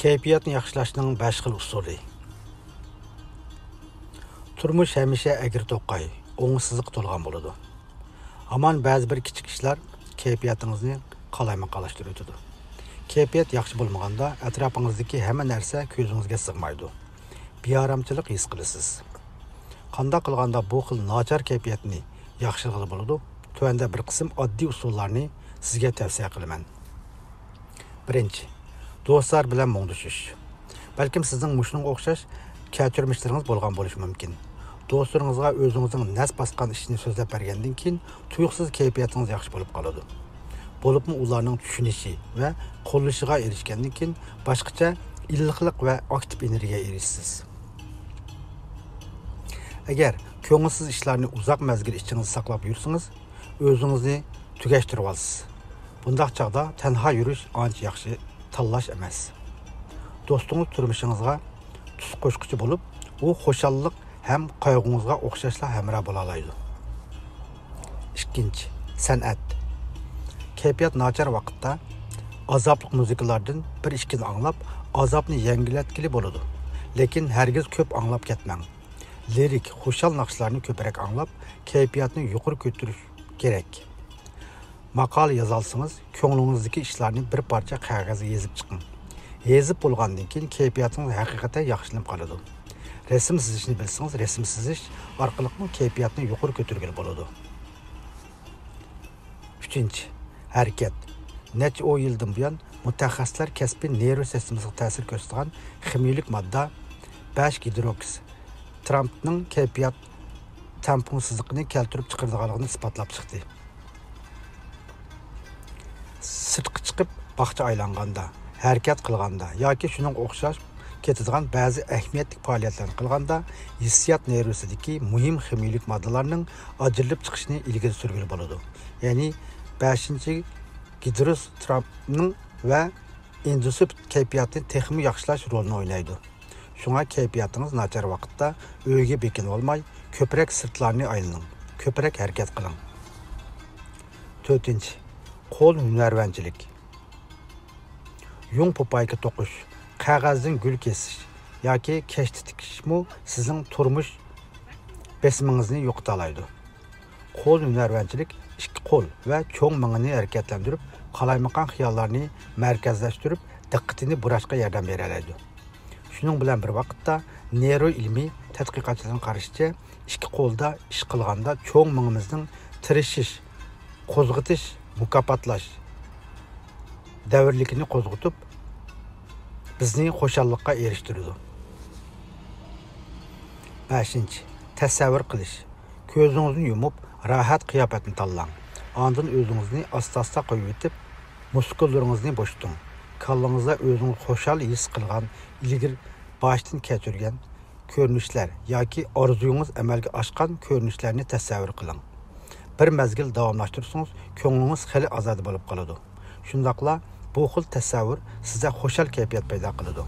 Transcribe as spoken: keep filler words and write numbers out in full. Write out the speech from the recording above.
كەيپىياتنى ياخشىلاشنىڭ بەش خىل ئۇسۇلى. تۇرمۇش ھەمىشە ئەگرى-توقاي، ئوڭۇشسىزلىققا تولغان بولىدۇ. ھامان بەزى بىر كىچىك ئىشلار كەيپىياتىڭىزنى قالايمىقانلاشتۇرۇۋېتىدۇ. كەيپىيات ياخشى بولمىغاندا، ئەتراپىڭىزدىكى ھەممە نەرسە كۆزىڭىزگە سىغمايدۇ. بىئارامچىلىق ھېس قىلىسىز. قانداق قىلغاندا بۇ خىل ناچار كەيپىياتنى ياخشىلىغىلى بولىدۇ؟ تۆۋەندە بىر قىسىم ئاددىي ئۇسۇللارنى سىزگە تەۋسىيە قىلىمەن. بىرىنچى، دوستلار بىلەن مۇڭدىشىش. بەلكىم سىزنىڭ مۇشۇنىڭغا ئوخشاش كەچۈرمىشلىرىڭىز بولغان بولۇشى مۇمكىن. دوستلىرىڭىزغا ئۆزىڭىزنىڭ نەس باسقان ئىشىنى سۆزلەپ بەرگەندىن كېيىن، تۇيۇقسىز كەيپىياتىڭىز ياخشى بولۇپ قالىدۇ. بولۇپمۇ ئۇلارنىڭ چۈشىنىشى ۋە قوللىشىغا ئېرىشكەندىن كېيىن، باشقىچە ئىللىقلىق ۋە ئاكتىپ ئېنېرگىيە ئېرىشىسىز. ئەگەر كۆڭۈلسىز ئىشلارنى ئۇزاق مەزگىل ئىچىڭىزدە ساقلاپ يۈرسىڭىز، ئۆزىڭىزنى تۈگەشتۈرۈۋالىسىز. بۇنداق چاغدا تەنھا يۈرۈش ئانچە ياخشى تاللاش ئەمەس. دوستىڭىز تۇرمۇشىڭىزغا تۈس قوشقۇچى بولۇپ، ئۇ خۇشاللىق ھەم قايغۇڭىزغا ئوخشاشلا ھەمراھ بولالايدۇ. ئىككىنچى، سەنئەت. كەيپىيات ناچار ۋاقىتتا ئازابلىق مۇزىكىلاردىن بىر ئىككىنى ئاڭلاپ، ئازابنى يەڭگىللەتكىلى بولىدۇ. لېكىن ھەرگىز كۆپ ئاڭلاپ كەتمەڭ. لىرىك، خۇشال ناخشىلارنى كۆپرەك ئاڭلاپ، كەيپىياتنى يۇقىرى كۆتۈرۈش كېرەك. ماقالە يازالىسىڭىز، كۆڭلىڭىزدىكى ئىشلارنى بىر پارچە قەغەزگە يېزىپ چىقىڭ. يېزىپ بولغاندىن كېيىن كەيپىياتىڭىز ھەقىقەتەن ياخشىلىنىپ قالىدۇ. رەسىم سىزىشنى بىلسىڭىز، رەسىم سىزىش ئارقىلىقمۇ كەيپىياتنى يۇقىرى كۆتۈرگىلى بولىدۇ. ئۈچىنچى، ھەرىكەت. نەچچە ئون يىلدىن بۇيان مۇتەخەسسىسلەر كەسپىي نېرۋا سىستېمىسىغا تەسىر كۆرسىتىدىغان خىمىيىلىك ماددا بەش گىدروكسىترامپنىڭ كەيپىيات تەڭپۇڭسىزلىقىنى كەلتۈرۈپ چىقىرىدىغانلىقىنى ئىسپاتلاپ چىقتى. سىرتقا چىقىپ باغچە ئايلانغاندا، ھەرىكەت قىلغاندا ياكى شۇنىڭغا ئوخشاش كېتىدىغان بەزى ئەھمىيەتلىك پائالىيەتلەرنى قىلغاندا، ھېسسىيات نېرۋىسىدىكى مۇھىم خىمىيىلىك ماددىلارنىڭ ئاجرىلىپ چىقىشىنى ئىلگىرى سۈرگىلى بولىدۇ. يەنى بەشىنچى گىدروكسىترامپنىڭ ۋە ئېندورفىن كەيپىياتنى تېخىمۇ ياخشىلاش رولىنى ئوينايدۇ. شۇڭا كەيپىياتىڭىز ناچار ۋاقىتتا ئۆيگە بېكىنىۋالماي، كۆپرەك سىرتلارنى ئايلىنىڭ، كۆپرەك ھەرىكەت قىلىڭ. تۆتىنچى، قول ھۈنەرۋەنچىلىك. يۇڭ پوپايكا توقۇش، قەغەزدىن گۈل كېسىش ياكى كەشتە تىكىشمۇ سىزنىڭ تۇرمۇش بېسىمىڭىزنى يوقىتالايدۇ. قول ھۈنەرۋەنچىلىك ئىككى قول ۋە چوڭ مېڭىنى ھەرىكەتلەندۈرۈپ، قالايمىقان خىياللارنى مەركەزلەشتۈرۈپ، دىققىتىنى بۇراشقا ياردەم بېرەلەيدۇ. شۇنىڭ بىلەن بىر ۋاقىتتا، نېرۋا ئىلمىي تەتقىقاتچىلارنىڭ قارىشىچە، ئىككى قولدا ئىش قىلغاندا چوڭ مېڭىمىزنىڭ تىرىشىش، قوزغىتىش، مۇكاپاتلاش دەۋرلىكىنى قوزغىتىپ، بىزنى خۇشاللىققا ئېرىشتۈرىدۇ. بەشىنچى، تەسەۋۋۇر قىلىش. كۆزىڭىزنى يۇمۇپ، راھەت قىياپەتنى تاللاڭ. ئاندىن ئۆزىڭىزنى ئاستا-ئاستا قويۇۋېتىپ، مۇسكۇللىرىڭىزنى بوشىتىڭ. كاللىڭىزدا ئۆزىڭىز خۇشال ھېس قىلغان، ئىلگىرى باشتىن كەچۈرگەن كۆرۈنۈشلەر ياكى ئارزۇيىڭىز ئەمەلگە ئاشقان كۆرۈنۈشلەرنى تەسەۋۋۇر قىلىڭ. بىر مەزگىل داۋاملاشتۇرسىڭىز، كۆڭلىڭىز خېلى ئازادە بولۇپ قالىدۇ. شۇنداقلا بۇ خىل تەسەۋۋۇر سىزدە خۇشال كەيپىيات پەيدا قىلىدۇ.